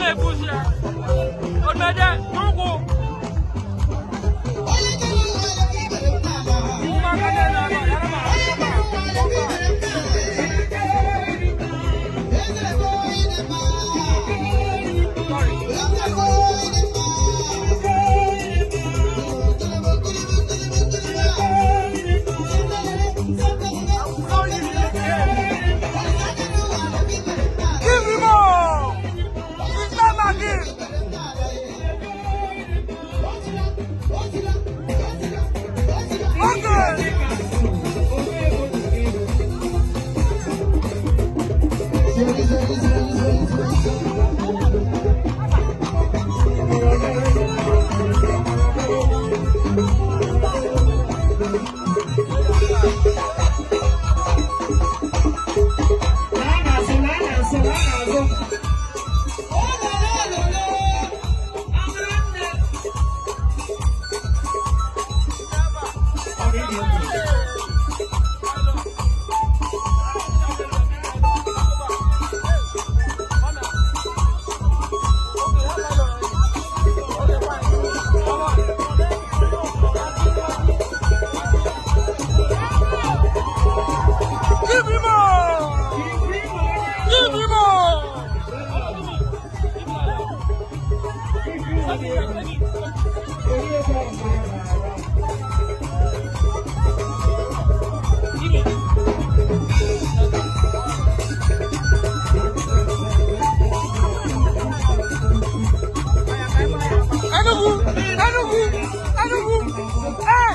Na-ebuzi ya. Odumeje, n'ụkwụ. Ụmụaka na-eme ebe a, yara ma. Sorry. Give me more! Sister Maggie! Okay! Laa n'azụ, laa n'azụ, laa n'azụ. Amara nne. Ọ dị egwu. Give me more! Give me more! Onye ego ọzọ ya na-ara. Enugu! Enugu! Enugu! Hey!